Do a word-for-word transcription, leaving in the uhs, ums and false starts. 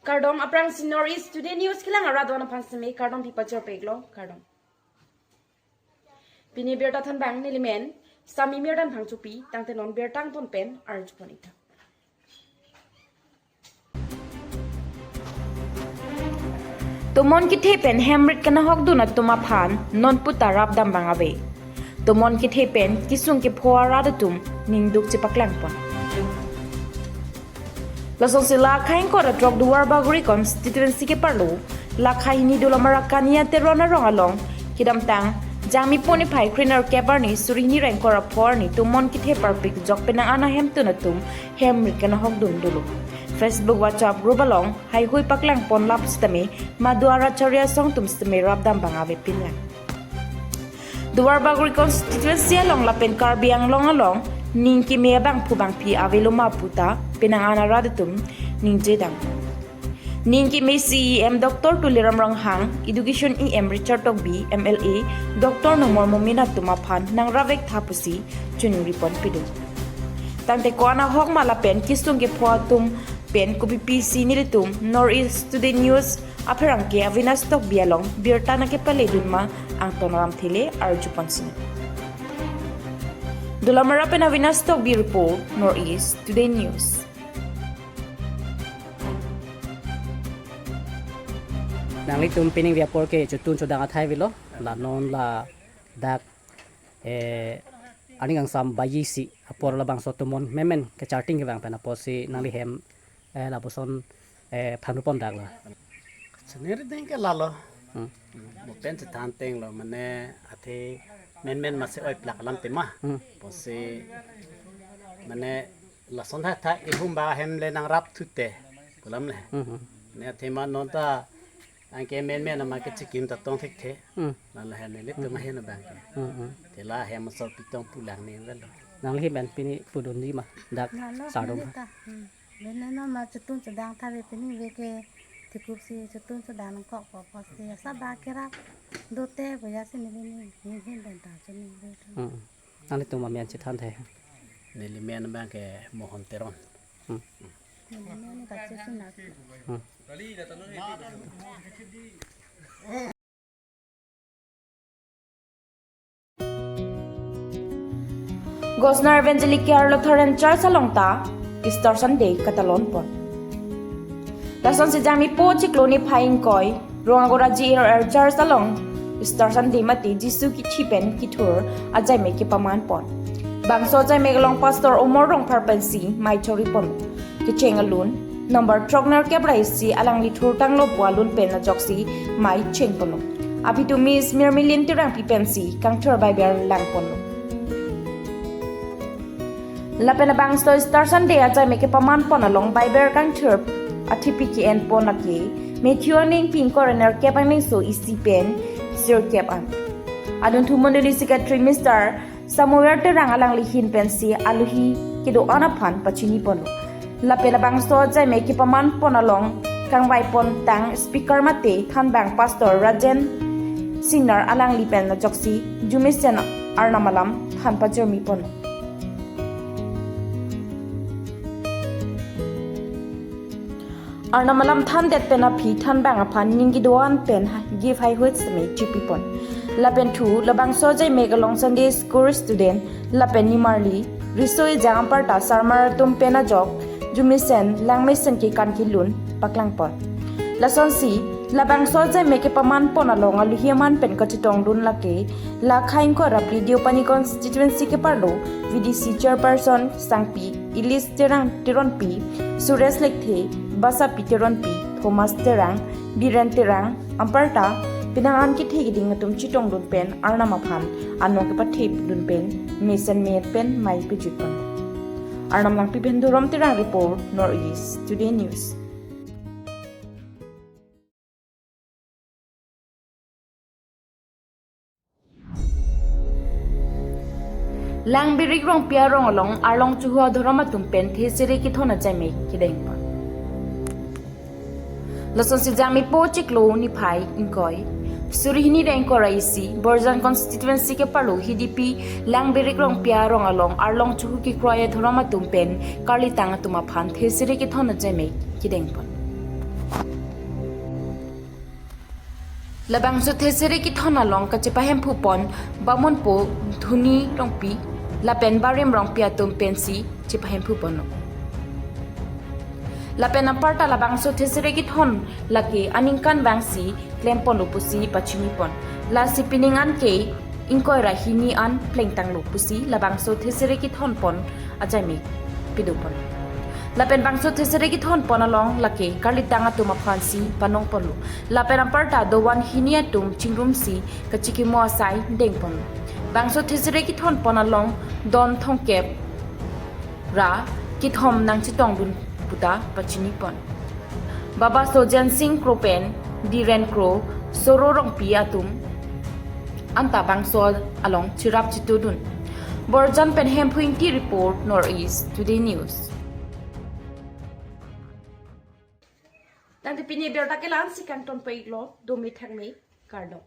Kardom, aphrangsi North East Today News kelang arat do-an aphan seme kardom pi pajirpiklo, kardom. Pini birta thanbang nelimen Sami Mirdan Phangchopi, tangte non birta angton pen arjupon ik tha. Tomon kethe pen hemrit kenahokdun atum aphan non puta rapdam bang ave. Tomon kethe pen kesung kepho arat atum ningduk chepaklangpon. Lasonsi la khaing kora trok Duarbagori constituency keparlo, la khai hini Dolamara Kania Teron arong along, kedamtang Jangmi po niphai krenerkep arni suri hini ra ingkoi ra pho arni tomon kethe parpik jok penang ana hemtun atum hemrit kenahokdun dolo. Facebook, WhatsApp group along haihui paklangpon lap sitame, madu arat chari asong atum sitame rapdam bang ave pinlang. Duarbagori constituency along lapen Karbi Anglong along ning keme abangphu bangphi avelo ma puta penang ana arat atum ningjedam. Ning keme CEM Doctor Tuliram Ronghang, Education EM Richard Tokbi, MLA Doctor Numal Momin atum aphan nang ravek tha pusi choningri pon pidun. Tangte ko-an ahok ma lapen kesung kepho atum pen kopi pisi nelitum North East Today News apherangke Avinash Tokbi along birta nangkepaledun ma angton alam thele arjupon sini. Dolamara pen Avinash Tokbi report, North East Today News. Nanglitum pining vi apor ke chotun chodang athai avelo, la non ladak, eh, aning kangsam baji isi apor labangso tomon menmen kecharting kevang pen apotsi nangli hem, eh, lapuson, eh, phanupon daklo. Sini riding ke lalo. Hmm. Mo pen chethan tenglo, mane athe menmen masi oi plak alam tema. Hmm. Apotsi mane lason tha tha ihum ba hem le nangrap thute pu alam le. Hmm, hmm. Ne athe ma non ta anke menmen ama kechikim ta tong thekthe. Hmm. Lalo hem nelitum ahin abang ke. Hmm, hmm. Te la hem asor pitong pulang ni velo. Nangli hem pen pini pudunji ma dak lalo sardom neli ha ta. Hmm. Bene no ma chotun chodang tha ave, pini ve ke thikup si chotun chodang nangkok po apotsi asa ba kerap dote boya si neli ni ni hin den ta choningri. Hmm. Nanglitum amen chethan thai. Neli men abang ke Mohon Teron. Hmm. Neli men ni kache sunak. Hmm. Gosnar Evangelical Lutheran Church along ta Easter Sunday katalon pon. Lasonsi Jangmi po chiklo niphai ingkoi, Rongagora G R R Church along Easter Sunday mate Jisu kithi pen kethur ajaime kepaman pon. Bangso ajaime along Pastor Omor Rongphar pensi mei chori pon. Kecheng alun number throknerkep ra isi alangli thurtanglo pu alun pen ajoksi mei cheng ponlo. Aphi tu Miss Mirmilin Terangpi pensi kangthur Bible lang ponlo. Lapen labangso Easter Sunday ajaime kepaman pon along Bible kangthur athipi ke-en pon lake Matthew aningpi ingkoi ra nerkep angningso isi pen sirkep an. Adunthu mondoli secretary Mister Samuel Terang alangli ahin pensi aluhi kedo-an aphan pachini ponlo. Lapen labangso ajaime kepaman pon along kangvai pon tang speaker mate thanbang Pastor Rajen Singnar alangli pen ajoksi arjumesen Arnam alam than pajirmi ponlo. Arnam alam thandet pen aphi thanbang aphan ning kedo-an pen ha-, gift haihui seme chipi pon. Lapen thu labangso ajaime along Sunday School student lapen nimarli riso ejang anparta sarmar atum pen ajok arjumesen langmesen kekan kelun paklang pon. Lasonsi labangso ajaime kepaman pon along aluhi aman pen kachetongdun lake la khaing kora Deopani constituency keparlo V D C chairperson sangpi Ilis Terang Teronpi, Suresh Lekthe, Basapi Teronpi, Thomas Terang, Biren Terang, anparta penang an kethe keding atum chetongdun pen Arnam aphan anong kepathe dun pen mesen me pen mei pejut pon. Arnam Langpi pen Dorom Terang report, North East Today News. Langbirik Rongpi arong along arlong chuhu adhorom atum pen thesere kethon ajaime kedeng pon. Lasonsi Jangmi po chiklo niphai ingkoi, suri hini ra ingkoi ra isi, Borjan constituency keparlo Hidipi Langbirik Rongpi arong along arlong chuhu kekroi adhorom atum pen karlitang atum aphan thesere kethon ajaime kedeng pon. Labangso Thesere kethon along kachepahemphu pon Bamunpo Dhoni Rongpi lapen Barim Rongpi atum pensi chepahemphu ponlo. Lapen aparta labangso Thesere kethon lake aningkanvangsi klem ponlo pusi pachini pon. Lasi pining an ke ingkoi ra hini an plengtanglo pusi labangso Thesere kethon pon ajaimek pido pon. Lapen bangso Thesere kethon pon along lake karlitang atum aphansi panong ponlo. Lapen aparta dovan hini atum chingrumsi kachikimo asai deng ponlo. Bangso Thesere kethon pon along don thomkep ra kethom nangchetongdun puta pachini pon. Baba Sojan Singh Kro pen Dhiren Kro, Soro Rongpi atum anta bangso along cherap chetudun. Borjan pen Hemphu Ingti report, North East Today News. Tangte pini abirta ke la-ansi kangton pon-iklo, dome thakme, kardom.